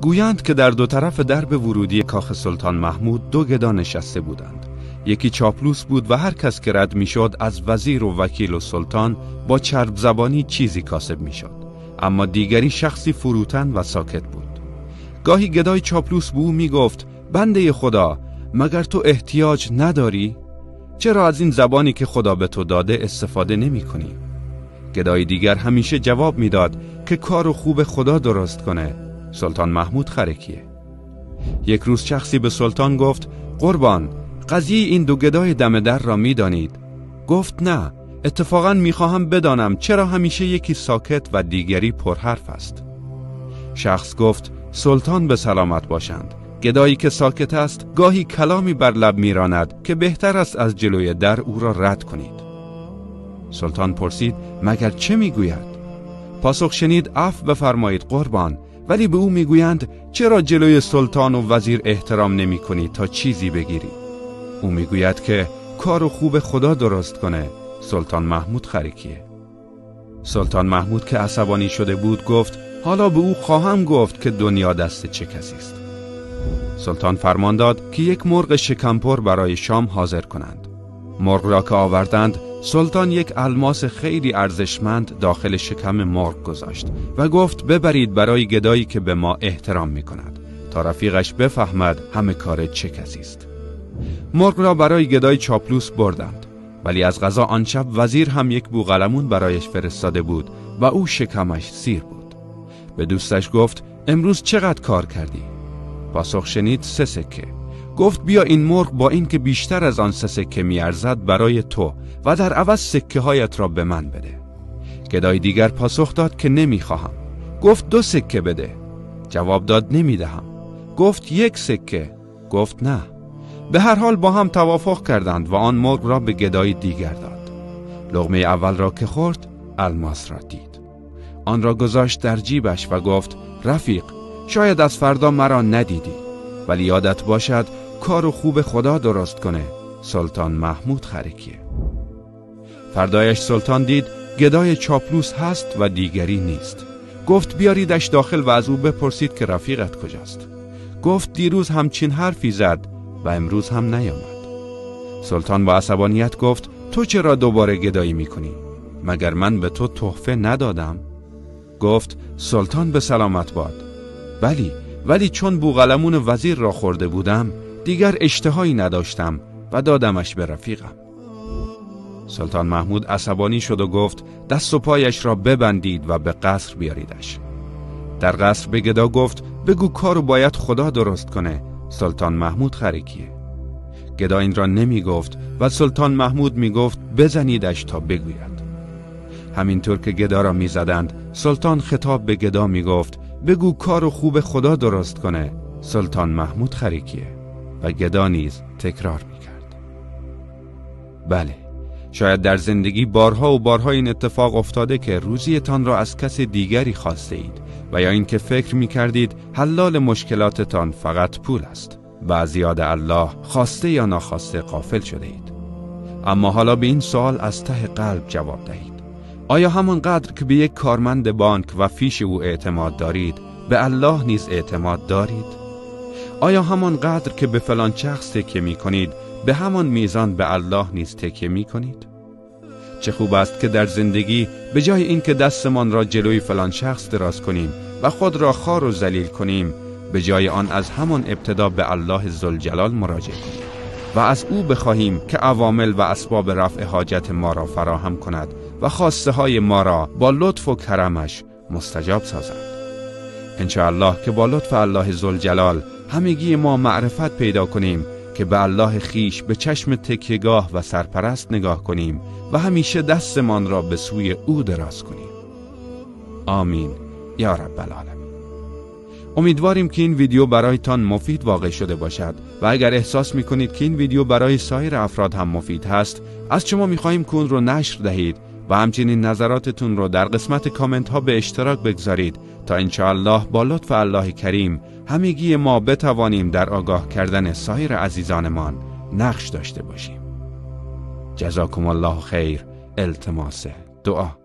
گویند که در دو طرف درب ورودی کاخ سلطان محمود دو گدا نشسته بودند. یکی چاپلوس بود و هر کس که رد میشد از وزیر و وکیل و سلطان با چرب زبانی چیزی کاسب میشد. اما دیگری شخصی فروتن و ساکت بود. گاهی گدای چاپلوس به او میگفت بنده خدا، مگر تو احتیاج نداری؟ چرا از این زبانی که خدا به تو داده استفاده نمی کنی؟ گدای دیگر همیشه جواب میداد که کارو خوب خدا درست کنه، سلطان محمود خرکیه. یک روز شخصی به سلطان گفت قربان، قضیه این دو گدای دم در را میدانید؟ گفت نه، اتفاقا میخواهم بدانم چرا همیشه یکی ساکت و دیگری پرحرف است. شخص گفت سلطان به سلامت باشند، گدایی که ساکت است گاهی کلامی بر لب میراند که بهتر است از جلوی در او را رد کنید. سلطان پرسید مگر چه میگوید؟ پاسخ شنید عفو بفرمایید قربان، ولی به او میگویند چرا جلوی سلطان و وزیر احترام نمی کنی تا چیزی بگیری؟ او میگوید که کارو خوب خدا درست کنه، سلطان محمود خرکیه. سلطان محمود که عصبانی شده بود گفت حالا به او خواهم گفت که دنیا دست چه کسی است. سلطان فرمان داد که یک مرغ شکمپر برای شام حاضر کنند. مرغ را که آوردند، سلطان یک الماس خیلی ارزشمند داخل شکم مرغ گذاشت و گفت ببرید برای گدایی که به ما احترام می کند تا رفیقش بفهمد همه کار چه کسی است. مرغ را برای گدای چاپلوس بردند، ولی از قضا آن شب وزیر هم یک بوقلمون برایش فرستاده بود و او شکمش سیر بود. به دوستش گفت امروز چقدر کار کردی؟ پاسخ شنید 3 سکه. گفت بیا این مرغ با این که بیشتر از آن 3 سکه میارزد برای تو و در عوض سکه هایت را به من بده. گدای دیگر پاسخ داد که نمیخواهم. گفت 2 سکه بده. جواب داد نمیدهم. گفت 1 سکه. گفت نه. به هر حال با هم توافق کردند و آن مرغ را به گدای دیگر داد. لقمه اول را که خورد، الماس را دید. آن را گذاشت در جیبش و گفت رفیق، شاید از فردا مرا ندیدی، ولی یادت باشد کارو خوب خدا درست کنه، سلطان محمود خرکیه. فردایش سلطان دید گدای چاپلوس هست و دیگری نیست. گفت بیاریدش داخل و از او بپرسید که رفیقت کجاست. گفت دیروز همچین حرفی زد و امروز هم نیامد. سلطان با عصبانیت گفت تو چرا دوباره گدایی میکنی؟ مگر من به تو تحفه ندادم؟ گفت سلطان به سلامت باد. بلی، ولی چون بوقلمون وزیر را خورده بودم دیگر اشتهایی نداشتم و دادمش به رفیقم. سلطان محمود عصبانی شد و گفت دست و پایش را ببندید و به قصر بیاریدش. در قصر به گدا گفت بگو کارو باید خدا درست کنه، سلطان محمود خرکیه. گدا این را نمی گفت و سلطان محمود می گفت بزنیدش تا بگوید. همینطور که گدا را می زدند، سلطان خطاب به گدا می گفت بگو کارو خوب خدا درست کنه، سلطان محمود خرکیه. و گدا نیز تکرار می کرد. بله، شاید در زندگی بارها و بارها این اتفاق افتاده که روزیتان را از کس دیگری خواسته اید و یا اینکه فکر می کردید حلال مشکلاتتان فقط پول است و از یاد الله خواسته یا ناخواسته غافل شده اید. اما حالا به این سوال از ته قلب جواب دهید. آیا همانقدر که به یک کارمند بانک و فیش او اعتماد دارید، به الله نیز اعتماد دارید؟ آیا همانقدر که به فلان شخص تکیه می کنید، به همان میزان به الله نیز تکیه می کنید؟ چه خوب است که در زندگی به جای اینکه دستمان را جلوی فلان شخص دراز کنیم و خود را خوار و ذلیل کنیم، به جای آن از همان ابتدا به الله ذوالجلال مراجعه کنیم و از او بخواهیم که عوامل و اسباب رفع حاجت ما را فراهم کند و خواسته های ما را با لطف و کرمش مستجاب سازد. انشاءالله که با لطف الله ذوالجلال همگی ما معرفت پیدا کنیم که به الله خیش به چشم تکیهگاه و سرپرست نگاه کنیم و همیشه دستمان را به سوی او دراز کنیم. آمین یا رب العالمین. امیدواریم که این ویدیو برایتان مفید واقع شده باشد و اگر احساس میکنید که این ویدیو برای سایر افراد هم مفید هست، از شما میخواهیم که اون رو نشر دهید و همچنین نظراتتون رو در قسمت کامنت ها به اشتراک بگذارید تا انشاءالله با لطف الله کریم همگی ما بتوانیم در آگاه کردن سایر عزیزانمان نقش داشته باشیم. جزاکم الله خیر. التماس دعا.